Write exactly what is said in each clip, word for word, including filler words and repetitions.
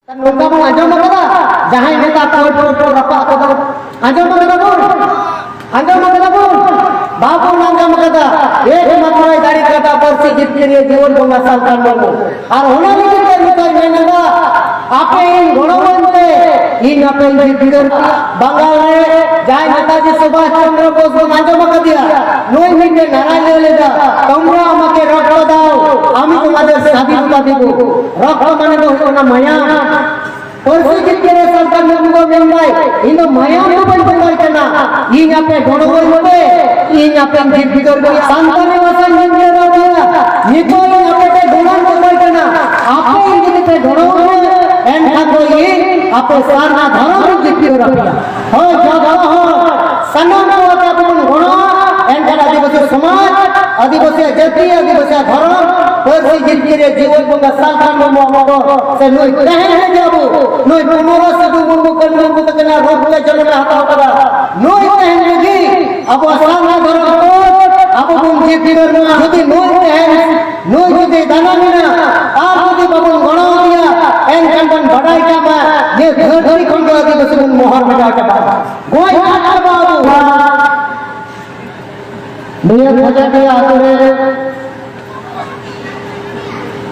ᱱᱚᱝᱠᱟ ᱵᱚᱱ ᱟᱸᱡᱚᱢ ᱟᱠᱟᱫᱟ, ᱡᱟᱦᱟᱸᱭ ᱱᱮᱛᱟ ᱠᱳᱨᱴ ᱠᱳᱨᱴ ᱠᱚ ᱨᱟᱯᱟᱜ ᱠᱚᱫᱚ᱾ ᱟᱸᱡᱚᱢ ᱟᱠᱟᱫᱟ ᱵᱚᱱ? ᱟᱸᱡᱚᱢ ᱟᱠᱟᱫᱟ ᱵᱚᱱ? ᱵᱟᱵᱚᱱ ᱟᱸᱡᱚᱢ ᱟᱠᱟᱫᱟ᱾ ᱮᱠᱢᱟᱛᱨᱚᱭ ᱫᱟᱲᱮ ᱠᱟᱫᱟ ᱯᱟᱹᱨᱥᱤ ᱡᱤᱛᱠᱟᱹᱨᱤᱭᱟᱹ ᱡᱤᱭᱚᱱ ᱵᱚᱸᱜᱟ ᱥᱟᱞᱠᱷᱟᱱ ᱢᱩᱨᱢᱩ᱾ ᱟᱨ ᱚᱱᱟ ᱞᱟᱹᱜᱤᱫ ᱛᱮ ᱱᱤᱛᱚᱜ ᱢᱮᱱ ᱮᱫᱟ, ᱟᱯᱮ ᱤᱧ ᱜᱚᱲᱚᱣᱟᱹᱧ ᱯᱮ, ᱤᱧ ᱟᱯᱮᱧ ᱡᱤᱛᱠᱟᱹᱨ᱾ ᱵᱟᱝᱜᱟᱞ ᱨᱮ ᱡᱟᱦᱟᱸᱭ ᱱᱮᱛᱟᱡᱤ ᱥᱩᱵᱷᱟᱥ ᱪᱚᱱᱫᱨᱚ ᱵᱳᱥ ᱵᱚᱱ ᱟᱸᱡᱚᱢ ᱟᱠᱟᱫᱮᱭᱟ, ᱱᱩᱭ ᱢᱤᱫᱴᱮᱱ ᱱᱟᱨᱟᱭ ᱞᱟᱹᱭ ᱞᱮᱫᱟ, "তোমরা আমাকে রক্ত দাও, আমি তোমাদের স্বাধীনতা দেব।" ᱨᱚᱠᱛᱚ ᱢᱟᱱᱮ ᱫᱚ ᱦᱩᱭᱩᱜ ᱠᱟᱱᱟ ᱢᱟᱭᱟᱢ᱾ ᱯᱟᱹᱨᱥᱤ ᱡᱤᱛᱠᱟᱹᱨᱤᱭᱟᱹ ᱥᱟᱱᱛᱟᱲ ᱢᱩᱨᱢᱩ ᱫᱚ ᱢᱮᱱᱫᱟᱭ, ᱤᱧ ᱫᱚ ᱢᱟᱭᱟᱢ ᱫᱚ ᱵᱟᱹᱧ ᱵᱚᱸᱜᱟᱭ ᱠᱟᱱᱟ, ᱤᱧ ᱟᱯᱮ ᱜᱚᱲᱚ ᱟᱹᱧ ᱯᱮ, ᱤᱧ ᱟᱯᱮᱧ ᱡᱤᱛᱠᱟᱹᱨ ᱠᱚᱣᱟ᱾ ᱥᱟᱱᱛᱟᱲᱤ ᱵᱷᱟᱥᱟᱧ ᱡᱤᱛᱠᱟᱹᱨ ᱟᱯᱮᱭᱟ, ᱱᱤᱛᱚᱜ ᱤᱧ ᱟᱯᱮ ᱯᱮ ᱜᱚᱲᱚᱧ ᱵᱚᱸᱜᱟᱭ ᱠᱟᱱᱟ, ᱟᱯᱮ ᱤᱧ ᱡᱩᱫᱤ ᱯᱮ ᱜᱚᱲᱚ ᱟᱹᱧᱟ, ᱮᱱᱠᱷᱟᱱ ᱫᱚ ᱤᱧ ᱟᱯᱮ ᱥᱟᱨᱱᱟ ᱫᱷᱚᱨᱚᱢ ᱤᱧ ᱡᱤᱛᱠᱟᱹᱨ ᱟᱯᱮᱭᱟ᱾ ᱦᱳᱭ, ᱡᱚᱛᱚ ᱦᱚᱲ ᱥᱟᱱᱟᱢ ᱠᱚ ᱟᱛᱮ ᱟᱵᱚ ᱵᱚᱱ ᱜᱚᱲᱚᱜᱼᱟ, ᱮᱱᱠᱷᱟᱱ ᱟᱹᱫᱤᱵᱟᱹᱥᱤ ᱥᱚᱢᱟᱡᱽ, ᱟᱹᱫᱤᱵᱟᱹᱥᱤᱭᱟᱜ ᱡᱟᱹᱛᱤ, ᱟᱹᱫᱤᱵᱟᱹᱥᱤᱭᱟᱜ ᱫᱷᱚᱨᱚᱢ, ᱯᱟᱹᱨᱥᱤ ᱡᱤᱛᱠᱟᱹᱨᱤᱭᱟᱹ ᱡᱤᱭᱚᱱ ᱵᱚᱸᱜᱟ ᱥᱟᱞᱠᱷᱟᱱ ᱢᱩᱨᱢᱩ ᱟᱵᱚ ᱥᱮ ᱱᱩᱭ ᱛᱟᱦᱮᱸ ᱞᱟᱹᱜᱤᱫ ᱟᱵᱚ, ᱱᱩᱭ ᱯᱩᱱᱩᱨᱟ ᱥᱤᱫᱩ ᱢᱩᱨᱢᱩ, ᱠᱟᱹᱱᱩ ᱢᱩᱨᱢᱩ ᱛᱟᱹᱠᱤᱱᱟᱜ ᱨᱩᱯ ᱛᱮ ᱡᱚᱱᱚᱢ ᱮ ᱦᱟᱛᱟᱣ ᱠᱟᱫᱟ, ᱱᱩᱭ ᱛᱟᱦᱮᱸ ᱞᱟᱹᱜᱤᱫ ᱟᱵᱚ ᱥᱟᱨᱱᱟ ᱫᱷᱚᱨᱚᱢ ᱠᱚ ᱟᱵᱚ ᱵᱚᱱ ᱡᱤᱛᱠᱟᱹᱨ ᱢᱟ᱾ ᱡᱩᱫᱤ ᱱᱩᱭ ᱛᱟᱦᱮᱸ, ᱱᱩᱭ ᱡᱩᱫᱤ ᱫᱟᱱᱟᱝ ᱮᱱᱟ ᱟᱨ ᱡᱩᱫᱤ ᱵᱟᱵᱚᱱ ᱜᱚᱲᱚ ᱟᱫᱮᱭᱟ, ᱮᱱᱠᱷᱟᱱ ᱵᱚᱱ ᱵᱟᱰᱟᱭ ᱠᱟᱜ ᱢᱟ, ᱱᱤᱭᱟᱹ ᱫᱷᱟᱹᱨᱛᱤ ᱠᱷᱚᱱ ᱫᱚ ᱟᱹᱫᱤᱵᱟᱹᱥᱤ ᱵᱚᱱ ᱢᱚᱦᱚᱨ ᱢᱮᱴᱟᱣ ᱪᱟᱵᱟᱜᱼᱟ᱾ ᱜᱚᱡ ᱟᱫ ᱪᱟᱵᱟᱜ ᱟᱵᱚ᱾ ᱱᱤᱭᱟᱹ ᱠᱷᱚᱡᱟᱴᱤᱭᱟ ᱟᱛᱳ ᱨᱮ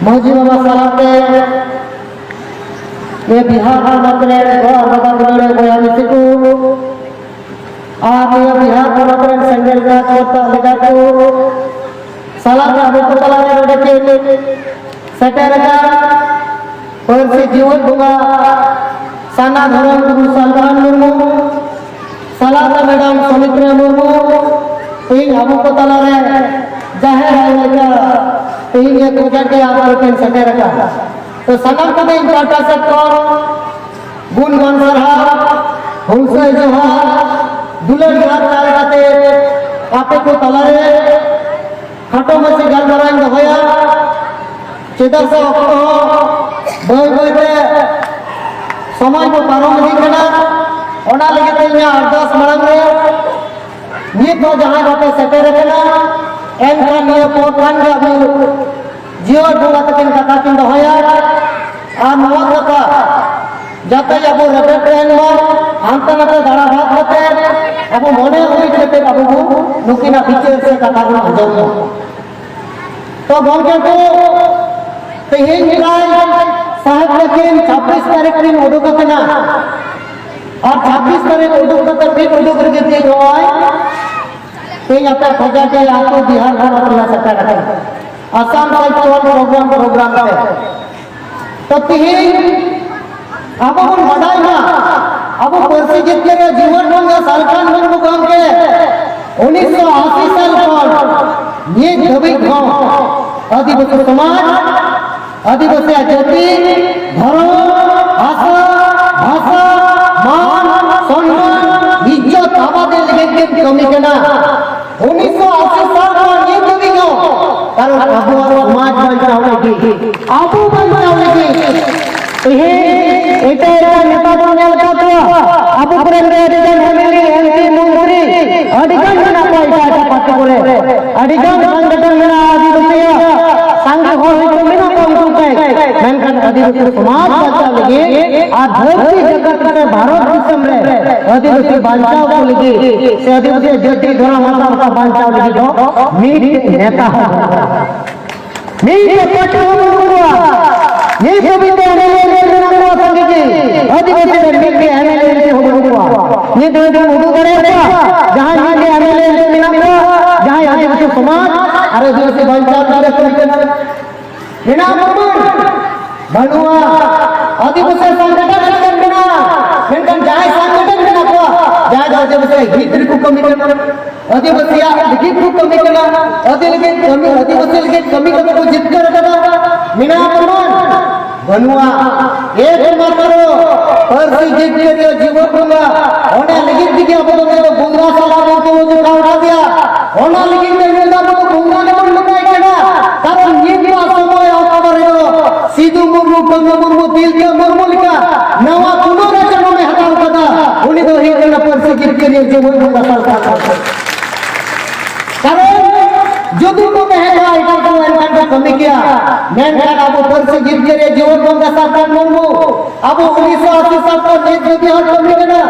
ᱢᱟᱹᱡᱷᱤ ᱵᱟᱵᱟ ᱥᱟᱞᱟᱜ ᱛᱮ ᱱᱤᱭᱟᱹ ᱵᱤᱦᱟᱨ ᱯᱚᱱᱚᱛ ᱨᱮ ᱜᱚ ᱟᱨ ᱵᱟᱵᱟ ᱫᱩᱞᱟᱹᱲ ᱵᱚᱭᱦᱟ ᱢᱤᱥᱤ ᱠᱚ ᱟᱨ ᱱᱤᱭᱟᱹ ᱵᱤᱦᱟᱨ ᱯᱚᱱᱚᱛ ᱨᱮᱱ ᱥᱮᱸᱜᱮᱞ ᱨᱟᱡᱽ ᱠᱚᱨᱛᱟ ᱞᱮᱰᱟᱨ ᱠᱚ ᱥᱟᱞᱟᱜ ᱛᱮ ᱟᱵᱚ ᱠᱚ ᱛᱟᱞᱟ ᱨᱮ ᱱᱚᱰᱮ ᱠᱤᱱ ᱥᱮᱴᱮᱨ ᱟᱠᱟᱱ ᱯᱟᱹᱨᱥᱤ ᱡᱤᱣᱮᱫ ᱵᱚᱸᱜᱟ ᱥᱟᱨᱱᱟ ᱫᱷᱚᱨᱚᱢ ᱜᱩᱨᱩ ᱥᱟᱞᱠᱷᱟᱱ ᱢᱩᱨᱢᱩ ᱥᱟᱞᱟᱜ ᱛᱮ ᱢᱮᱰᱟᱢ ᱥᱚᱢᱤᱛᱨᱟ ᱢᱩᱨᱢᱩ ᱛᱮᱦᱮᱧ ᱟᱵᱚ ᱠᱚ ᱛᱟᱞᱟᱨᱮ ᱡᱟᱦᱮᱨ ᱟᱭᱳ ᱞᱮᱠᱟ ᱛᱮᱦᱮᱧ ᱱᱤᱭᱟᱹ ᱠᱚᱡᱟᱴᱤ ᱟᱛᱳ ᱨᱮᱠᱤᱱ ᱥᱮᱴᱮᱨ ᱟᱠᱟᱱᱟ᱾ ᱛᱚ ᱥᱟᱱᱟᱢ ᱠᱚᱜᱮ ᱤᱧ ᱯᱟᱦᱴᱟ ᱥᱮᱫ ᱠᱷᱚᱱ ᱜᱩᱱ ᱢᱟᱱ ᱥᱟᱨᱦᱟᱣ, ᱦᱩᱞᱥᱟᱹᱭ ᱡᱚᱦᱟᱨ, ᱫᱩᱞᱟᱹᱲ ᱡᱚᱦᱟᱨ ᱪᱟᱞ ᱠᱟᱛᱮ ᱟᱯᱮ ᱠᱚ ᱛᱟᱞᱟᱨᱮ ᱠᱷᱟᱴᱚ ᱢᱟᱪᱷᱟ ᱜᱟᱞᱢᱟᱨᱟᱣ ᱤᱧ ᱫᱚᱦᱚᱭᱟ᱾ ᱪᱮᱫᱟᱜ ᱥᱮ ᱚᱠᱛᱚ ᱦᱚᱸ ᱵᱟᱹᱭ ᱵᱟᱹᱭ ᱛᱮ ᱥᱚᱢᱚᱭ ᱠᱚ ᱯᱟᱨᱚᱢ ᱤᱫᱤᱜ ᱠᱟᱱᱟ᱾ ᱚᱱᱟ ᱞᱟᱹᱜᱤᱫ ᱛᱮ ᱤᱧᱟᱹᱜ ᱟᱨᱫᱟᱥ ᱢᱟᱲᱟᱝ ᱨᱮ ᱱᱤᱛ ᱦᱚᱸ ᱡᱟᱦᱟᱸᱭ ᱵᱟᱯᱮ ᱥᱮᱴᱮᱨ ᱟᱠᱟᱱᱟ, ᱮᱱᱠᱷᱟᱱ ᱱᱤᱭᱟᱹ ᱯᱚᱨ ᱠᱷᱟᱱ ᱜᱮ ᱟᱵᱚ ᱡᱤᱭᱚᱱ ᱵᱚᱸᱜᱟ ᱛᱟᱹᱠᱤᱱ ᱠᱟᱛᱷᱟ ᱠᱤᱱ ᱫᱚᱦᱚᱭᱟ᱾ ᱟᱨ ᱱᱚᱣᱟ ᱠᱟᱛᱷᱟ ᱡᱟᱛᱮ ᱟᱵᱚ ᱨᱮᱵᱮᱫ ᱛᱟᱦᱮᱱ ᱢᱟ, ᱦᱟᱱᱛᱮ ᱱᱟᱛᱮ ᱫᱟᱬᱟ ᱵᱷᱟᱜ ᱠᱟᱛᱮ ᱟᱵᱚ ᱢᱚᱱᱮ ᱩᱨᱤᱡ ᱠᱟᱛᱮ ᱟᱵᱚ ᱵᱚ ᱱᱩᱠᱤᱱᱟᱜ ᱵᱤᱪᱟᱹᱨ ᱥᱮ ᱠᱟᱛᱷᱟ ᱵᱚᱱ ᱟᱸᱡᱚᱢ ᱢᱟ᱾ ᱛᱚ ᱜᱚᱢᱠᱮ ᱠᱚ, ᱛᱮᱦᱮᱧ ᱯᱨᱟᱭ ᱥᱟᱦᱮᱵ ᱛᱟᱹᱠᱤᱱ ᱪᱷᱟᱵᱵᱤᱥ ᱛᱟᱹᱨᱤᱠᱷ ᱠᱤᱱ ᱩᱰᱩᱠ ᱟᱠᱟᱱᱟ, ᱟᱨ ᱪᱷᱟᱵᱵᱤᱥ ᱛᱟᱹᱨᱤᱠᱷ ᱩᱰᱩᱠ ᱠᱟᱛᱮ ᱢᱤᱫ ᱩᱰᱩᱠ ᱨᱮᱜᱮ ᱛᱮᱦᱮᱧ ᱱᱚᱜᱼᱚᱭ ᱛᱮᱦᱮᱧ ᱟᱯᱮ ᱠᱷᱚᱡᱟ ᱡᱮ ᱟᱹᱛᱩ ᱵᱤᱦᱟᱨ ᱦᱚᱱᱚᱛ ᱨᱮ ᱥᱮᱴᱮᱨ ᱟᱠᱟᱱᱟ ᱟᱥᱟᱢ ᱥᱟᱭᱤᱰ ᱯᱨᱳᱜᱨᱟᱢ ᱯᱨᱳᱜᱨᱟᱢ ᱛᱮ᱾ ᱛᱚ ᱛᱤᱦᱤᱧ ᱟᱵᱚ ᱵᱚᱱ ᱵᱟᱰᱟᱭ ᱢᱟ, ᱟᱵᱚ ᱯᱟᱹᱨᱥᱤ ᱡᱤᱛᱠᱟᱹᱨᱤᱭᱟᱹ ᱡᱤᱵᱚᱱ ᱵᱚᱸᱜᱟ ᱥᱟᱞᱠᱷᱟᱱ ᱢᱩᱨᱢᱩ ᱜᱚᱢᱠᱮ ᱩᱱᱤᱥᱥᱚ ᱟᱥᱤ ᱥᱟᱞ ᱠᱷᱚᱱ ᱱᱤᱛ ᱫᱷᱟᱹᱵᱤᱡ ᱦᱚᱸ ᱟᱹᱫᱤᱵᱟᱹᱥᱤ ᱥᱚᱢᱟᱡᱽ, ᱟᱹᱫᱤᱵᱟᱹᱥᱤᱭᱟᱜ ᱡᱟᱹᱛᱤ, ᱫᱷᱚᱨᱚᱢ, ᱵᱷᱟᱥᱟ, ᱵᱷᱟᱥᱟ, ᱢᱟᱱ, ᱥᱚᱱᱢᱟᱱ, ᱤᱡᱽᱡᱚᱛ ᱟᱵᱟᱫ ᱞᱟᱹᱜᱤᱫ ᱠᱤᱱ ᱠᱟᱹᱢᱤ ᱠᱟᱱᱟ᱾ ᱩᱱᱤᱥᱥᱚ ᱟᱥᱤ ᱥᱟᱞ ᱠᱷᱚᱱ ᱱᱤᱛ ᱫᱷᱟᱹᱵᱤᱡ ᱦᱚᱸ, ᱠᱟᱨᱚᱱ ᱟᱵᱚᱣᱟᱜ ᱥᱚᱢᱟᱡᱽ ᱵᱟᱧᱪᱟᱣ ᱞᱟᱹᱜᱤᱫ, ᱟᱵᱚ ᱵᱟᱧᱪᱟᱣ ᱞᱟᱹᱜᱤᱫ ᱛᱮᱦᱮᱧ ᱮᱴᱟᱜ ᱮᱴᱟᱜ ᱱᱮᱛᱟ ᱵᱚᱱ ᱧᱮᱞ ᱟᱠᱟᱫ ᱠᱚᱣᱟ, ᱟᱵᱚ ᱠᱚᱨᱮᱱ ᱜᱮ ᱟᱹᱰᱤ ᱜᱟᱱ M L A, M P, ᱢᱚᱱᱛᱨᱤ ᱟᱹᱰᱤ ᱜᱟᱱ ᱢᱮᱱᱟᱜ ᱠᱚᱣᱟ ᱮᱴᱟᱜ ᱮᱴᱟᱜ ᱯᱟᱨᱴᱤ ᱠᱚᱨᱮ, ᱟᱹᱰᱤ ᱜᱟᱱ ᱥᱚᱝᱜᱚᱴᱷᱚᱱ ᱢᱮᱱᱟᱜᱼᱟ ᱟᱹᱫᱤᱵᱟᱹᱥᱤᱭᱟᱜ, ᱥᱟᱝ ᱠᱚ ᱦᱚᱲ ᱦᱚᱭᱛᱳ ᱢᱮᱱᱟᱜ ᱠᱚᱣᱟ ᱩᱱᱠᱩ ᱠᱚ, ᱢᱮᱱᱠᱷᱟᱱ ᱟᱹᱫᱤᱵᱟᱹᱥᱤ ᱥᱚᱢᱟᱡᱽ ᱵᱟᱧᱪᱟᱣ ᱞᱟᱹᱜᱤᱫ ᱟᱨ ᱫᱷᱟᱹᱨᱛᱤ ᱡᱟᱠᱟᱛ ᱨᱮ ᱵᱷᱟᱨᱚᱛ ᱫᱤᱥᱚᱢ ᱨᱮ ᱟᱹᱫᱤᱵᱟᱹᱥᱤ ᱵᱟᱧᱪᱟᱣ ᱠᱚ ᱞᱟᱹᱜᱤᱫ ᱥᱮ ᱟᱹᱫᱤᱵᱟᱹᱥᱤ ᱡᱟᱹᱛᱤ ᱫᱷᱚᱨᱚᱢ ᱵᱷᱟᱥᱟ ᱵᱟᱧᱪᱟᱣ ᱞᱟᱹᱜᱤᱫ ᱫᱚ ᱢᱤᱫ ᱱᱮᱛᱟ ᱦᱚᱸ ᱫᱚᱨᱠᱟᱨ᱾ ᱢᱤᱫ ᱯᱟᱹᱴᱷᱩᱣᱟᱹ ᱵᱟᱹᱱᱩᱜ ᱠᱚᱣᱟ᱾ ᱱᱤᱛ ᱦᱟᱹᱵᱤᱡ ᱛᱮ ᱮᱢ ᱮᱞ ᱮ ᱢᱮᱱᱟᱜ ᱠᱚᱣᱟ ᱥᱟᱸᱜᱮ ᱜᱮ᱾ ᱟᱹᱫᱤᱵᱟᱹᱥᱤ ᱨᱮᱱ ᱢᱤᱫ ᱜᱮ ᱮᱢ ᱮᱞ ᱮ ᱦᱚᱸ ᱵᱟᱹᱱᱩᱜ ᱠᱚᱣᱟ᱾ ᱱᱤᱛ ᱦᱟᱹᱵᱤᱡ ᱵᱚᱱ ᱩᱫᱩᱜ ᱫᱟᱲᱮᱭᱟᱠᱚᱣᱟ, ᱡᱟᱦᱟᱸᱭ ᱢᱤᱫ ᱜᱮ ᱮᱢ ᱮᱞ ᱮ ᱢᱮᱱᱟᱜ ᱠᱚᱣᱟ, ᱡᱟᱦᱟᱸᱭ ᱟᱹᱫᱤᱵᱟᱹᱥᱤ ᱥᱚᱢᱟᱡᱽ ᱟᱨ ᱟᱹᱫᱤᱵᱟᱹᱥᱤ ᱵᱟᱧᱪᱟᱣ ᱞᱟᱹᱜᱤᱫ ᱠᱟᱹᱢᱤ ᱠᱟᱱᱟ᱾ ᱢᱮᱱᱟᱜ ᱵᱚᱱ ᱵᱟᱹᱱᱩᱜᱼᱟ᱾ ᱟᱹᱫᱤᱵᱟᱹᱥᱤ ᱥᱚᱝᱜᱚᱴᱷᱚᱱ ᱨᱮ ᱢᱮᱱᱟᱜ, ᱢᱮᱱᱠᱷᱟᱱ ᱡᱟᱦᱟᱸᱭ ᱥᱚᱝᱜᱚᱴᱷᱚᱱ ᱢᱮᱱᱟᱜ ᱠᱚᱣᱟ, ᱡᱟᱦᱟᱸᱭ ᱫᱚ ᱟᱹᱫᱤᱵᱟᱹᱥᱤ ᱦᱤᱛ ᱨᱮᱠᱚ ᱠᱟᱹᱢᱤ ᱠᱟᱱᱟ, ᱟᱹᱫᱤᱵᱟᱹᱥᱤᱭᱟᱜ ᱞᱟᱹᱜᱤᱫ ᱠᱚ ᱠᱟᱹᱢᱤ ᱠᱟᱱᱟ, ᱟᱹᱫᱤ ᱞᱟᱹᱜᱤᱫ ᱠᱟᱹᱢᱤ, ᱟᱹᱫᱤᱵᱟᱹᱥᱤ ᱞᱟᱹᱜᱤᱫ ᱠᱟᱹᱢᱤ ᱠᱟᱛᱮ ᱠᱚ ᱡᱤᱛᱠᱟᱹᱨ ᱟᱠᱟᱫᱟ᱾ ᱢᱮᱱᱟᱜ ᱵᱚᱱ ᱵᱟᱹᱱᱩᱜᱼᱟ᱾ ᱮᱠᱢᱟᱛᱨᱚ ᱯᱟᱹᱨᱥᱤ ᱡᱤᱛᱠᱟᱹᱨᱤᱭᱟᱹ ᱡᱤᱵᱚᱱ ᱵᱚᱸᱜᱟ, ᱚᱱᱟ ᱞᱟᱹᱜᱤᱫ ᱛᱮᱜᱮ ᱟᱵᱚ ᱫᱚ ᱱᱚᱰᱮ ᱵᱚᱸᱜᱟ ᱥᱟᱞᱟᱜ ᱵᱚᱱ ᱛᱤᱸᱜᱩ ᱡᱚᱠᱷᱟ ᱟᱠᱟᱫᱮᱭᱟ᱾ ᱚᱱᱟ ᱞᱟᱹᱜᱤᱫ ᱛᱮ ᱢᱮᱱᱫᱟ ᱟᱵᱚ ᱫᱚ ᱵᱚᱸᱜᱟ ᱜᱮᱵᱚᱱ ᱢᱮᱛᱟᱭ ᱠᱟᱱᱟ᱾ ᱠᱟᱨᱚᱱ ᱱᱤᱛ ᱱᱚᱣᱟ ᱥᱚᱢᱚᱭ ᱚᱠᱛᱚ ᱨᱮᱫᱚ ᱥᱤᱫᱩ ᱢᱩᱨᱢᱩ, ᱠᱟᱹᱱᱦᱩ ᱢᱩᱨᱢᱩ, ᱛᱤᱞᱠᱟᱹ ᱢᱩᱨᱢᱩ ᱞᱮᱠᱟ ᱱᱟᱣᱟ ᱯᱩᱱᱚᱨ ᱡᱚᱱᱚᱢᱮ ᱦᱟᱛᱟᱣ ᱠᱟᱫᱟ᱾ ᱩᱱᱤ ᱫᱚ ᱦᱩᱭᱩᱜ ᱠᱟᱱᱟ ᱯᱟᱹᱨᱥᱤ ᱡᱤᱛᱠᱟᱹᱨᱤᱭᱟᱹ ᱡᱤᱵᱚᱱ ᱵᱚᱸᱜᱟ ᱥᱟᱞᱠᱷᱟᱱ᱾ ᱠᱟᱨᱚᱱ ᱡᱩᱫᱤ ᱠᱚ ᱛᱟᱦᱮᱸ ᱠᱚᱜᱼᱟ ᱮᱴᱟᱜ ᱠᱚ, ᱮᱱᱠᱷᱟᱱ ᱫᱚ ᱠᱟᱹᱢᱤ ᱠᱮᱭᱟ, ᱢᱮᱱᱠᱷᱟᱱ ᱟᱵᱚ ᱯᱟᱹᱨᱥᱤ ᱡᱤᱛᱠᱟᱹᱨᱤᱭᱟᱹ ᱡᱤᱣᱮᱫ ᱵᱚᱸᱜᱟ ᱥᱟᱨ ᱠᱟᱱ ᱢᱩᱨᱢᱩ, ᱟᱵᱚ ᱩᱱᱤᱥᱥᱚ ᱟᱥᱤ ᱥᱟᱞ ᱠᱷᱚᱱ ᱱᱤᱛ ᱫᱷᱟᱹᱵᱤᱡ ᱦᱚᱸ ᱠᱟᱹᱢᱤ ᱠᱟᱱᱟ,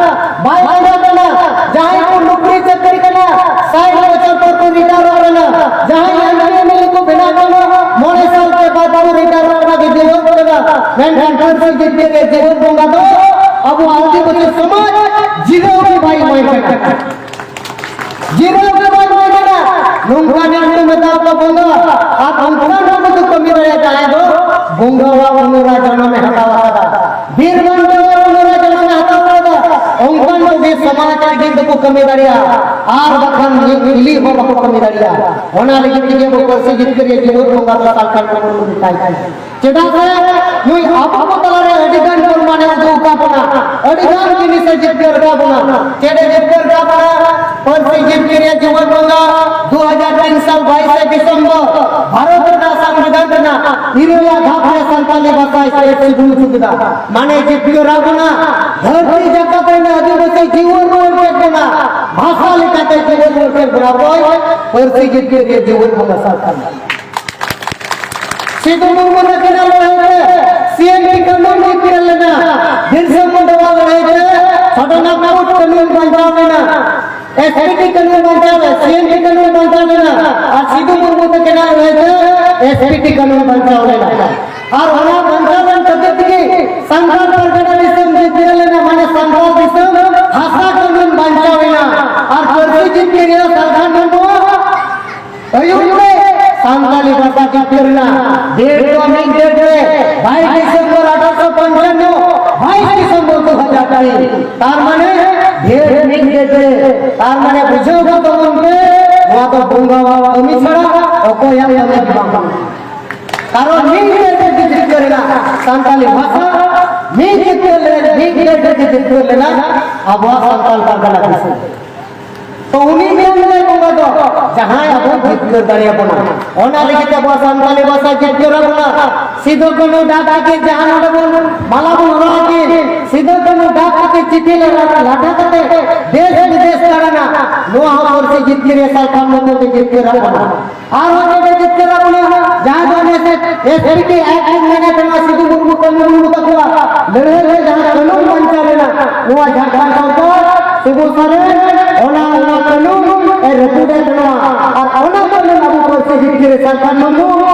ᱵᱟᱭ ᱵᱚᱱᱫᱚ ᱠᱟᱱᱟ᱾ ᱡᱟᱦᱟᱸᱭ ᱠᱚ ᱱᱚᱠᱨᱤ ᱪᱟᱹᱠᱨᱤ ᱠᱟᱱᱟ, ᱥᱟᱭ ᱵᱚᱪᱷᱚᱨ ᱯᱚᱨ ᱠᱚ ᱨᱤᱴᱟᱭᱟᱨᱚᱜ ᱠᱟᱱᱟ, ᱡᱟᱦᱟᱸᱭ M P M L A ᱠᱚ ᱵᱮᱱᱟᱜ ᱠᱟᱱᱟ, ᱢᱚᱬᱮ ᱥᱟᱞ ᱛᱮ ᱵᱟᱫ ᱠᱚ ᱨᱤᱴᱟᱭᱟᱨᱚᱜ ᱠᱟᱱᱟ, ᱡᱤᱣᱮᱫ ᱠᱟᱱᱟ᱾ ᱢᱮᱱᱠᱷᱟᱱ ᱯᱟᱹᱨᱥᱤ ᱡᱤᱛᱠᱟᱹᱨᱤᱭᱟᱹ ᱡᱤᱣᱮᱫ ᱵᱚᱸᱜᱟ ᱫᱚ ᱟᱵᱚ ᱟᱹᱫᱤᱵᱟᱹᱥᱤ ᱥᱚᱢᱟᱡᱽ ᱡᱤᱨᱟᱹᱣ ᱜᱮ ᱵᱟᱭ ᱮᱢᱟᱭ ᱠᱟᱱᱟ᱾ ᱡᱤᱨᱟᱹᱣ ᱜᱮ ᱵᱟᱭ ᱮᱢᱟᱭ ᱠᱟᱱᱟ᱾ ᱱᱚᱝᱠᱟ ᱧᱮᱞ ᱠᱚ ᱢᱮᱛᱟ ᱠᱚ ᱵᱚᱸᱜᱟ, ᱟᱨ ᱚᱱᱠᱟᱱ ᱦᱚᱲ ᱠᱚ ᱠᱟᱹᱢᱤ ᱫᱟᱲᱮᱭᱟᱜᱼᱟ, ᱡᱟᱦᱟᱸᱭ ᱫᱚ ᱵᱚᱸᱜᱟᱣᱟᱜ ᱯᱩᱱᱚᱨᱟ ᱡᱚᱱᱚᱢᱮ ᱦᱟᱛᱟᱣ ᱟᱠᱟᱫᱟ, ᱵᱤᱨ ᱵᱟᱱᱴᱟ ᱯᱩᱱᱚᱨᱟ ᱡᱚᱱᱚᱢᱮ ᱦᱟᱛᱟᱣ ᱟᱠᱟᱫᱟ᱾ ᱚᱱᱠᱟᱱ ᱠᱚᱜᱮ ᱥᱚᱢᱟᱡᱽ ᱞᱟᱹᱜᱤᱫ ᱫᱚᱠᱚ ᱠᱟᱹᱢᱤ ᱫᱟᱲᱮᱭᱟᱜᱼᱟ, ᱟᱨ ᱵᱟᱠᱷᱟᱱ ᱢᱤᱫ ᱤᱞᱤ ᱦᱚᱸ ᱵᱟᱠᱚ ᱠᱟᱹᱢᱤ ᱫᱟᱲᱮᱭᱟᱜᱼᱟ᱾ ᱚᱱᱟ ᱞᱟᱹᱜᱤᱫ ᱛᱮᱜᱮ ᱟᱵᱚ ᱯᱟᱹᱨᱥᱤ ᱡᱤᱛᱠᱟᱹᱨᱤᱭᱟᱹ ᱡᱤᱣᱮᱫ ᱵᱚᱸᱜᱟ ᱫᱚ ᱥᱟᱞᱠᱷᱟᱱ ᱢᱩᱨᱢᱩ ᱢᱮᱛᱟᱭ ᱠᱟᱱᱟ᱾ ᱪᱮᱫᱟᱜ ᱥᱮ ᱱᱩᱭ ᱟᱵᱚ ᱠᱚ ᱛᱟᱞᱟᱨᱮ ᱟᱹᱰᱤ ᱜᱟᱱ ᱯᱚᱨᱢᱟᱱᱮ ᱩᱫᱩᱜ ᱟᱠᱟᱫ ᱵᱚᱱᱟ, ᱟᱹᱰᱤ ᱜᱟᱱ ᱡᱤᱱᱤᱥᱮ ᱡᱤᱛᱠᱟᱹᱨ ᱟᱠᱟᱫ ᱵᱚᱱᱟ᱾ ᱪᱮᱫ ᱮ ᱡᱤᱛᱠᱟᱹᱨ ᱟᱠᱟᱫ ᱵᱚᱱᱟ? ᱯᱟᱹᱨᱥᱤ ᱡᱤᱛᱠᱟᱹᱨᱤᱭᱟᱹ ᱡᱤᱣᱮᱫ ᱵᱚᱸᱜᱟ ᱫᱩ ᱦᱟᱡᱟᱨ ᱛᱤᱱ ᱥᱟᱞ ᱵᱟᱭᱤᱥᱮ ᱰᱤᱥᱮᱢᱵᱚᱨ ᱵᱷᱟᱨᱚᱛ ᱨᱮᱱᱟᱜ ᱥᱚᱝᱵᱤᱫᱷᱟᱱ ᱨᱮᱱᱟᱜ ᱤᱨᱟᱹᱞ ᱟᱜ ᱫᱷᱟᱯ ᱨᱮ ᱥᱟᱱᱛᱟᱞᱤ ᱵᱷᱟᱥᱟᱭ ᱥᱮᱞᱮᱫ ᱥᱤᱫᱩ ᱦᱚᱪᱚ ᱠᱮᱫᱟ᱾ ᱢᱟᱱᱮ ᱡᱤᱛᱠᱟᱹᱨ ᱟᱠᱟᱫ ᱵᱚᱱᱟ, ᱫᱷᱟᱹᱨᱛᱤ ᱡᱟᱠᱟᱛ ᱨᱮᱱ ᱟᱹᱫᱤᱵᱟᱹᱥᱤ ᱡᱤᱭᱚᱱ ᱨᱩᱣᱟᱹᱲ ᱠᱮᱫ ᱵᱚᱱᱟ, ᱵᱷᱟᱥᱟ ᱞᱮᱠᱟᱛᱮ ᱡᱤᱭᱚᱱ ᱨᱩᱣᱟᱹᱲ ᱠᱮᱫ ᱵᱚᱱᱟ᱾ ᱚᱠᱚᱭ? ᱯᱟᱹᱨᱥᱤ ᱡᱤᱛᱠᱟᱹᱨᱤᱭᱟᱹ ᱡᱤᱣᱮᱫ ᱵᱚᱸᱜᱟ ᱥᱟᱞᱠᱷᱟᱱ᱾ ᱥᱤᱫᱩ ᱢᱩᱨᱢᱩ ᱛᱟᱹᱠᱤᱱᱟᱜ ᱞᱟᱹᱲᱦᱟᱹᱭ ᱛᱮ ᱥᱤ ᱮᱱ ᱯᱤ ᱠᱟᱹᱱᱩᱱ ᱡᱤᱛᱠᱟᱹᱨ ᱞᱮᱱᱟ᱾ ᱵᱤᱨᱥᱟ ᱢᱩᱱᱰᱟᱣᱟᱜ ᱞᱟᱹᱲᱦᱟᱹᱭ ᱛᱮ ᱥᱚᱰᱚᱱᱟᱜᱯᱩᱨ ᱠᱟᱹᱱᱩᱱ ᱵᱟᱧᱪᱟᱣ ᱞᱮᱱᱟ᱾ ᱮᱥ ᱯᱤ ᱴᱤ ᱠᱟᱹᱱᱩᱱ ᱵᱟᱧᱪᱟᱣ ᱞᱮᱱᱟ, ᱥᱤ ᱮᱱ ᱯᱤ ᱠᱟᱹᱱᱩᱱ ᱵᱟᱧᱪᱟᱣ ᱞᱮᱱᱟ᱾ ᱟᱨ ᱥᱤᱫᱩ ᱢᱩᱨᱢᱩ ᱛᱟᱹᱠᱤᱱᱟᱜ ᱞᱟᱹᱲᱦᱟᱹᱭ ᱛᱮ ᱮᱥ ᱯᱤ ᱴᱤ ᱠᱟᱹᱱᱩᱱ ᱵᱟᱧᱪᱟᱣ ᱞᱮᱱᱟ᱾ ᱟᱨ ᱚᱱᱟ ᱵᱟᱧᱪᱟᱣ ᱞᱮᱱ ᱠᱷᱟᱹᱛᱤᱨ ᱛᱮᱜᱮ ᱥᱟᱱᱛᱟᱲ ᱯᱟᱨᱜᱟᱱᱟ ᱫᱤᱥᱚᱢ ᱡᱤᱛᱠᱟᱹᱨ ᱞᱮᱱᱟ, ᱢᱟᱱᱮ ᱥᱟᱱᱛᱟᱲ ᱫᱤᱥᱚᱢ ᱵᱷᱟᱥᱟ ᱠᱟᱹᱱᱩᱱ ᱵᱟᱧᱪᱟᱣ ᱮᱱᱟ᱾ ᱟᱨ ᱯᱟᱹᱨᱥᱤ ᱡᱤᱛᱠᱟᱹᱨᱤᱭᱟᱹ ᱥᱟᱞᱠᱷᱟᱱ ᱢᱩᱨᱢᱩ ᱟᱹᱭᱩᱨ ᱛᱮ ᱥᱟᱱᱛᱟᱞᱤ ᱵᱷᱟᱥᱟ ᱡᱤᱛᱠᱟᱹᱨ ᱮᱱᱟ᱾ ᱰᱮᱴ ᱫᱚ ᱢᱤᱫ ᱰᱮᱴ ᱨᱮ ᱵᱟᱭᱤᱥ ᱰᱤᱥᱮᱢᱵᱚᱨ ᱟᱴᱷᱟᱨᱚᱥᱚ ᱯᱚᱧᱪᱟᱱᱱᱚ, ᱵᱟᱭᱤᱥ ᱰᱤᱥᱮᱢᱵᱚᱨ ᱫᱩ ᱦᱟᱡᱟᱨ ᱛᱟᱹᱨᱤᱠᱷ᱾ ᱛᱟᱨ ᱢᱟᱱᱮ ᱰᱮᱴ ᱢᱤᱫ ᱰᱮᱴ ᱨᱮ᱾ ᱛᱟᱨ ᱢᱟᱱᱮ ᱵᱩᱡᱷᱟᱹᱣ ᱠᱟᱜ ᱛᱟᱵᱚᱱ ᱯᱮ, ᱱᱚᱣᱟ ᱫᱚ ᱵᱚᱸᱜᱟᱣᱟᱜ ᱠᱟᱹᱢᱤ ᱪᱷᱟᱲᱟ ᱚᱠᱚᱭᱟᱜ ᱠᱟᱹᱢᱤ ᱜᱮ ᱵᱟᱝ ᱠᱟᱱᱟ᱾ ᱠᱟᱨᱚᱱ ᱢᱤᱫ ᱰᱮᱴ ᱨᱮ ᱡᱤᱛᱠᱟᱹᱨ ᱮᱱᱟ ᱥᱟᱱᱛᱟᱞᱤ ᱵᱷᱟᱥᱟ, ᱢᱤᱫ ᱡᱤᱛᱠᱟᱹᱨ ᱞᱮᱱᱟ, ᱢᱤᱫ ᱰᱮᱴ ᱨᱮ ᱡᱤᱛᱠᱟᱹᱨ ᱞᱮᱱᱟ ᱟᱵᱚᱣᱟᱜ ᱥᱟᱱᱛᱟᱞ ᱯᱟᱨᱜᱟᱱᱟ ᱫᱤᱥᱚᱢ᱾ ᱛᱚ ᱩᱱᱤ ᱢᱮᱱ ᱞᱮᱫᱟᱭ ᱵᱚᱸᱜᱟ ᱫᱚ, ᱡᱟᱦᱟᱸᱭ ᱟᱵᱚ ᱡᱤᱛᱠᱟᱹᱨ ᱫᱟᱲᱮᱭᱟᱵᱚᱱᱟ, ᱚᱱᱟ ᱞᱟᱹᱜᱤᱫ ᱛᱮ ᱟᱵᱚᱣᱟᱜ ᱥᱟᱱᱛᱟᱞᱤ ᱵᱷᱟᱥᱟ ᱡᱤᱛᱠᱟᱹᱨ ᱟᱵᱚᱱᱟ᱾ ᱥᱤᱫᱩ ᱠᱟᱹᱱᱦᱩ ᱰᱟᱠ ᱛᱮᱜᱮ ᱡᱟᱦᱟᱸ ᱱᱚᱰᱮ ᱵᱚᱱ ᱢᱟᱞᱟ ᱵᱚᱱ ᱦᱚᱨᱚᱜ ᱟᱹᱠᱤᱱ, ᱥᱤᱫᱩ ᱠᱟᱹᱱᱦᱩ ᱰᱟᱠ ᱠᱟᱛᱮ ᱪᱤᱴᱷᱤ ᱞᱟᱜᱟ ᱞᱟᱴᱷᱟ ᱠᱟᱛᱮ ᱫᱮᱥ ᱵᱤᱫᱮᱥ ᱫᱟᱬᱟᱱᱟ, ᱱᱚᱣᱟ ᱦᱚᱸ ᱯᱟᱹᱨᱥᱤ ᱡᱤᱛᱠᱟᱹᱨ ᱨᱮ ᱥᱟᱞᱠᱷᱟᱱ ᱢᱩᱨᱢᱩ ᱛᱮ ᱡᱤᱛᱠᱟᱹᱨ ᱟᱵᱚᱱᱟ᱾ ᱟᱨᱦᱚᱸ ᱪᱮᱫ ᱮ ᱡᱤᱛᱠᱟᱹᱨ ᱟᱵᱚᱱᱟ? ᱡᱟᱦᱟᱸ ᱫᱚ ᱱᱮᱥ SPT Act ᱢᱮᱱᱮᱫ ᱠᱟᱱᱟ, ᱥᱤᱫᱩ ᱢᱩᱨᱢᱩ ᱠᱟᱹᱱᱦᱩ ᱢᱩᱨᱢᱩ ᱛᱟᱠᱚᱣᱟᱜ ᱞᱟᱹᱲᱦᱟᱹᱭ ᱨᱮ ᱡᱟᱦᱟᱸ ᱠᱟᱹᱱᱩᱱ ᱵᱟᱧᱪᱟᱣ ᱞᱮᱱᱟ, ᱱᱚᱣᱟ ᱡᱷᱟᱲᱠᱷᱚᱸᱰ ᱥᱚᱨᱠᱟᱨ ᱥᱤᱵᱩ ᱥᱚᱨᱮᱱ ᱚᱱᱟ, ᱚᱱᱟ ᱠᱟᱹᱱᱩᱱ ᱮ ᱨᱟᱹᱯᱩᱫ ᱮᱫ ᱵᱚᱱᱟ᱾ ᱟᱨ ᱚᱱᱟ ᱠᱟᱹᱱᱩᱱ ᱟᱵᱚ ᱯᱟᱹᱨᱥᱤ ᱡᱤᱛᱠᱟᱹᱨ ᱨᱮ ᱥᱟᱞᱠᱷᱟᱱ ᱢᱩᱨᱢᱩ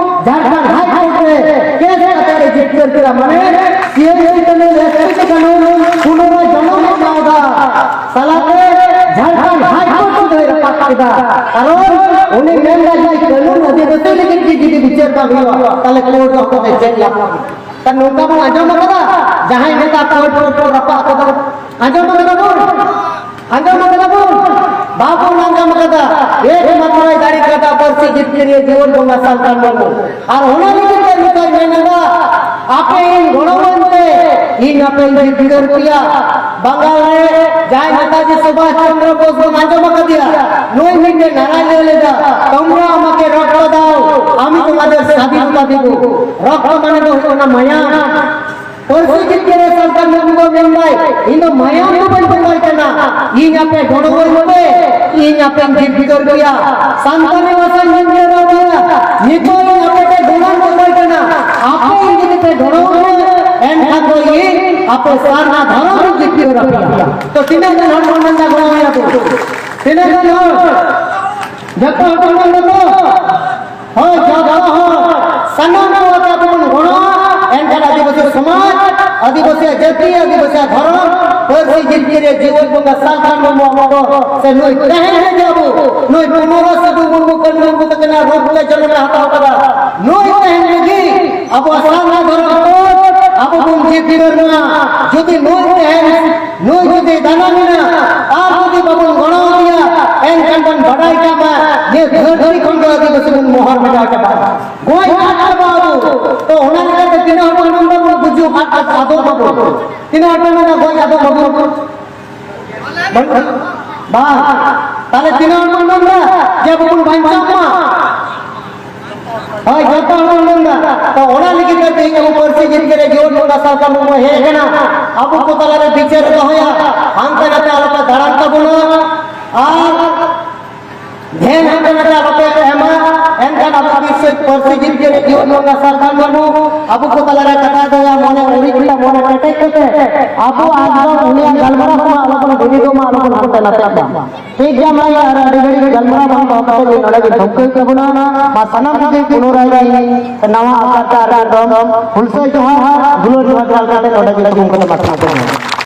ᱡᱷᱟᱲᱠᱷᱚᱸᱰ High Court ᱨᱮ case ᱠᱟᱛᱮ ᱮ ᱡᱤᱛᱠᱟᱹᱨ ᱠᱮᱫᱟ, ᱢᱟᱱᱮ CAA ᱠᱟᱹᱱᱩᱱ, SPT ᱠᱟᱹᱱᱩᱱ ᱯᱩᱱᱚᱨ ᱡᱚᱱᱚᱢ ᱮ ᱮᱢᱟᱣᱫᱟ᱾ ᱥᱟᱞᱟᱛᱮ ᱡᱷᱟᱲᱠᱷᱚᱸᱰ High Court ᱥᱩᱫᱷᱟᱹᱭ ᱨᱟᱯᱟᱜ ᱠᱮᱫᱟ᱾ ᱠᱟᱨᱚᱱ ᱩᱱᱤ ᱢᱮᱱ ᱮᱫᱟ ᱡᱮ ᱠᱟᱹᱱᱩᱱ ᱟᱹᱫᱤᱵᱟᱹᱥᱤ ᱞᱟᱹᱜᱤᱫ ᱜᱮ ᱡᱩᱫᱤ ᱵᱤᱪᱟᱹᱨ ᱵᱟᱝ ᱦᱩᱭᱩᱜᱼᱟ, ᱛᱟᱦᱞᱮ court ᱫᱚ ᱚᱠᱚᱭ ᱪᱮᱫ ᱞᱟᱹᱜᱤᱫ? ᱠᱟᱨᱚᱱ ᱱᱚᱝᱠᱟ ᱵᱚᱱ ᱟᱸᱡᱚᱢ ᱟᱠᱟᱫᱟ, ᱡᱟᱦᱟᱸᱭ ᱱᱮᱛᱟ court, court ᱠᱚ ᱨᱟᱯᱟᱜ ᱠᱟᱫᱟ᱾ ᱟᱸᱡᱚᱢ ᱟᱠᱟᱫᱟ ᱵᱚᱱ? ᱟᱸᱡᱚᱢ ᱟᱠᱟᱫᱟ ᱵᱚᱱ? ᱵᱟᱵᱚᱱ ᱟᱸᱡᱚᱢ ᱟᱠᱟᱫᱟ᱾ ᱮᱠᱢᱟᱛᱨᱚᱭ ᱫᱟᱲᱮ ᱠᱟᱫᱟ ᱯᱟᱹᱨᱥᱤ ᱡᱤᱛᱠᱟᱹᱨᱤᱭᱟᱹ ᱡᱤᱭᱚᱱ ᱵᱚᱸᱜᱟ ᱥᱟᱞᱠᱷᱟᱱ ᱢᱩᱨᱢᱩ᱾ ᱟᱨ ᱚᱱᱟ ᱞᱟᱹᱜᱤᱫ ᱛᱮ ᱱᱤᱛᱚᱜ ᱢᱮᱱ ᱮᱫᱟ, ᱟᱯᱮ ᱤᱧ ᱜᱚᱲᱚᱣᱟᱹᱧ ᱯᱮ, ᱤᱧ ᱟᱯᱮᱧ ᱡᱤᱛᱠᱟᱹᱨ ᱯᱮᱭᱟ᱾ ᱵᱟᱝᱜᱟᱞ ᱨᱮ ᱡᱟᱦᱟᱸᱭ ᱱᱮᱛᱟᱡᱤ ᱥᱩᱵᱷᱟᱥ ᱪᱚᱱᱫᱨᱚ ᱵᱳᱥ ᱵᱚᱱ ᱟᱸᱡᱚᱢ ᱟᱠᱟᱫᱮᱭᱟ, ᱱᱩᱭ ᱢᱤᱫᱴᱮᱱ ᱱᱟᱨᱟᱭ ᱞᱟᱹᱭ ᱞᱮᱫᱟ, "তোমরা আমাকে রক্ত দাও, আমি তোমাদের স্বাধীনতা দেব।" রক্ত মানে ᱫᱚ ᱦᱩᱭᱩᱜ ᱠᱟᱱᱟ ᱢᱟᱭᱟᱢ᱾ ᱯᱟᱹᱨᱥᱤ ᱡᱤᱛᱠᱟᱹᱨ ᱨᱮ ᱥᱟᱞᱠᱷᱟᱱ ᱢᱩᱨᱢᱩ ᱫᱚ ᱢᱮᱱᱫᱟᱭ, ᱤᱧ ᱫᱚ ᱢᱟᱭᱟᱢ ᱫᱚ ᱵᱟᱹᱧ ᱵᱚᱸᱜᱟᱭ ᱠᱟᱱᱟ, ᱤᱧ ᱟᱯᱮ ᱜᱚᱲᱚᱣᱟᱹᱧ ᱯᱮ, ᱤᱧ ᱟᱯᱮᱧ ᱡᱤᱛᱠᱟᱹᱨ ᱯᱮᱭᱟ᱾ ᱥᱟᱱᱛᱟᱲᱤ ᱵᱷᱟᱥᱟᱧ ᱡᱤᱛᱠᱟᱹᱨ ᱯᱮᱭᱟ᱾ ᱱᱤᱛᱚᱜ ᱤᱧ ᱟᱯᱮ ᱯᱮ ᱜᱚᱲᱚᱧ ᱠᱷᱚᱠᱚᱭ ᱠᱟᱱᱟ, ᱟᱯᱮ ᱤᱧ ᱡᱩᱫᱤ ᱯᱮ ᱜᱚᱲᱚᱣᱟᱹᱧᱟ, ᱮᱱᱠᱷᱟᱱ ᱫᱚ ᱤᱧ ᱟᱯᱮ ᱥᱟᱨᱱᱟ ᱫᱷᱚᱨᱚᱢ ᱤᱧ ᱡᱤᱛᱠᱟᱹᱨ ᱟᱯᱮᱭᱟ᱾ ᱛᱚ ᱛᱤᱱᱟᱹᱜ ᱜᱟᱱ ᱦᱚᱲ ᱵᱚᱱ ᱢᱮᱱᱫᱟ ᱜᱚᱲᱚᱣᱟᱹᱧᱟ ᱵᱚᱱ? ᱛᱤᱱᱟᱹᱜ ᱜᱟᱱ ᱦᱚᱲ? ᱡᱚᱛᱚ ᱦᱚᱲ ᱵᱚᱱ ᱢᱮᱱᱫᱟ ᱛᱚ? ᱦᱳᱭ, ᱡᱚᱛᱚ ᱦᱚᱲ ᱥᱟᱱᱟᱢ ᱠᱚ ᱟᱛᱮ ᱟᱵᱚ ᱵᱚᱱ ᱜᱚᱲᱚᱜᱼᱟ, ᱮᱱᱠᱷᱟᱱ ᱟᱹᱫᱤᱵᱟᱹᱥᱤ ᱥᱚᱢᱟᱡᱽ, ᱟᱹᱫᱤᱵᱟᱹᱥᱤ ᱡᱟᱹᱛᱤ, ᱟᱹᱫᱤᱵᱟᱹᱥᱤ ᱫᱷᱚᱨᱚᱢ, ᱯᱟᱹᱨᱥᱤ ᱡᱤᱛᱠᱟᱹᱨᱤᱭᱟᱹ ᱡᱤᱣᱮᱫ ᱵᱚᱸᱜᱟ ᱥᱟᱞᱠᱷᱟᱱ ᱢᱩᱨᱢᱩ ᱚᱠᱛᱚ ᱥᱮ ᱱᱩᱭ ᱛᱟᱦᱮᱸ ᱨᱮᱜᱮ ᱟᱵᱚ, ᱱᱩᱭ ᱯᱩᱱᱚᱨᱚ ᱥᱤᱫᱩ ᱢᱩᱨᱢᱩ, ᱠᱟᱹᱱᱦᱩ ᱢᱩᱨᱢᱩ ᱛᱟᱹᱠᱤᱱᱟᱜ ᱨᱩᱯ ᱛᱮ ᱡᱚᱱᱚᱢ ᱮ ᱦᱟᱛᱟᱣ ᱠᱟᱫᱟ, ᱱᱩᱭ ᱛᱟᱦᱮᱸ ᱨᱮᱜᱮ ᱟᱵᱚᱣᱟᱜ ᱥᱟᱨᱱᱟ ᱫᱷᱚᱨᱚᱢ ᱠᱚ ᱟᱵᱚ ᱵᱚᱱ ᱡᱤᱛᱠᱟᱹᱨ ᱢᱟ᱾ ᱡᱩᱫᱤ ᱱᱩᱭ ᱛᱟᱦᱮᱸ ᱱᱩᱭ ᱡᱩᱫᱤ ᱫᱟᱱᱟᱝ ᱮᱱᱟ ᱟᱨ ᱡᱩᱫᱤ ᱵᱟᱵᱚᱱ ᱜᱚᱲᱚ ᱟᱫᱮᱭᱟ, ᱮᱱᱠᱷᱟᱱ ᱵᱚᱱ ᱵᱟᱰᱟᱭ ᱠᱟᱜ ᱢᱟ ᱡᱮ ᱫᱷᱟᱹᱨᱛᱤ ᱠᱷᱚᱱ ᱫᱚ ᱟᱹᱫᱤᱵᱟᱹᱥᱤ ᱵᱚᱱ ᱢᱚᱦᱚᱨ ᱢᱮᱴᱟᱣ ᱪᱟᱵᱟᱜᱼᱟ᱾ ᱜᱚᱡ ᱟᱫ ᱪᱟᱵᱟᱜ ᱟᱵᱚ᱾ ᱛᱚ ᱚᱱᱟ ᱞᱮᱠᱟᱛᱮ ᱛᱤᱱᱟᱹᱜ ᱦᱚᱲ ᱵᱚᱱ ᱢᱮᱱᱫᱟ ᱵᱚᱱ ᱜᱩᱡᱩᱜ ᱟᱫ, ᱟᱫ, ᱟᱫᱚᱜ ᱟᱵᱚ? ᱛᱤᱱᱟᱹᱜ ᱦᱚᱲ ᱵᱚᱱ ᱢᱮᱱᱫᱟ ᱜᱚᱡ ᱟᱫᱚᱜ ᱟᱵᱚ? ᱵᱟᱹᱱᱩᱜ? ᱵᱟᱝ᱾ ᱛᱟᱦᱞᱮ ᱛᱤᱱᱟᱹᱜ ᱦᱚᱲ ᱵᱚᱱ ᱢᱮᱱᱫᱟ ᱡᱮ ᱟᱵᱚ ᱵᱚᱱ ᱵᱟᱧᱪᱟᱜ ᱢᱟ? ᱦᱳᱭ, ᱡᱚᱛᱚ ᱦᱚᱲ ᱵᱚᱱ ᱢᱮᱱᱫᱟ᱾ ᱛᱚ, ᱚᱱᱟ ᱞᱟᱹᱜᱤᱫ ᱛᱮ ᱛᱮᱦᱮᱧ ᱟᱵᱚ ᱯᱟᱹᱨᱥᱤ ᱡᱤᱛᱠᱟᱹᱨ ᱨᱮ ᱡᱤᱭᱚᱱ ᱵᱚᱸᱜᱟ ᱥᱟᱨ ᱠᱟᱹᱢᱩ ᱵᱚᱱ ᱦᱮᱡ ᱟᱠᱟᱱᱟ᱾ ᱟᱵᱚ ᱠᱚ ᱛᱟᱞᱟᱨᱮ ᱵᱤᱪᱟᱹᱨ ᱫᱚᱦᱚᱭᱟ, ᱦᱟᱱᱛᱮ ᱱᱟᱛᱮ ᱟᱞᱚᱯᱮ ᱫᱟᱬᱟᱱ ᱛᱟᱵᱚᱱᱟ᱾ ᱟᱨ ᱫᱷᱮᱭᱟᱱ ᱦᱟᱱᱛᱮ ᱱᱟᱛᱮ ᱟᱞᱚᱯᱮ ᱮᱢᱟ᱾ ᱮᱱᱠᱷᱟᱱ ᱟᱵᱚ ᱯᱟᱹᱨᱥᱤ, ᱯᱟᱹᱨᱥᱤ ᱡᱤᱛᱠᱟᱹᱨ ᱨᱮ ᱡᱤᱭᱚᱱ ᱵᱚᱸᱜᱟ ᱥᱟᱨ ᱠᱟᱹᱢᱩ ᱟᱵᱚ ᱠᱚ ᱛᱟᱞᱟᱨᱮ ᱠᱟᱛᱷᱟ ᱫᱚᱭᱟ, ᱢᱚᱱᱮ ᱩᱨᱤᱡ ᱠᱟᱛᱮ, ᱢᱚᱱᱮ ᱠᱮᱴᱮᱡ ᱠᱟᱛᱮ ᱟᱵᱚ ᱟᱡ ᱵᱟᱵᱟ ᱩᱱᱤᱭᱟᱜ ᱜᱟᱞᱢᱟᱨᱟᱣ ᱠᱚᱢᱟ ᱟᱞᱚᱵᱚᱱ ᱵᱤᱨᱤᱫᱚᱜ ᱢᱟ, ᱟᱞᱚᱵᱚᱱ ᱦᱟᱱᱛᱮ ᱱᱟᱛᱮᱜ ᱢᱟ᱾ ᱴᱷᱤᱠ ᱜᱮᱭᱟ, ᱢᱟ ᱟᱨ ᱟᱹᱰᱤ ᱜᱷᱟᱹᱲᱤᱡ ᱜᱟᱞᱢᱟᱨᱟᱣ ᱵᱟᱝ ᱫᱚᱦᱚ ᱠᱟᱛᱮ ᱱᱚᱰᱮ ᱜᱮ ᱛᱷᱩᱢᱠᱟᱹᱭ ᱛᱟᱵᱚᱱᱟ᱾ ᱢᱟ ᱥᱟᱱᱟᱢ ᱠᱚᱜᱮ ᱯᱩᱱᱚᱨᱟᱭ ᱜᱮ ᱱᱟᱣᱟ ᱟᱠᱟᱨ ᱛᱮ ᱟᱨ ᱢᱤᱫ ᱫᱚᱢ ᱦᱩᱞᱥᱟᱹᱭ ᱡᱚᱦᱟᱨ, ᱫᱩᱞᱟᱹᱲ ᱡᱚᱦᱟᱨ ᱪᱟᱞ ᱠᱟᱛᱮ ᱱᱚᱰᱮ ᱜᱮ ᱛᱷᱩᱢ ᱠᱟᱛᱮ ᱢᱟ ᱛᱷᱩᱢᱠᱟᱹᱭ ᱛᱟᱵᱚᱱᱟ᱾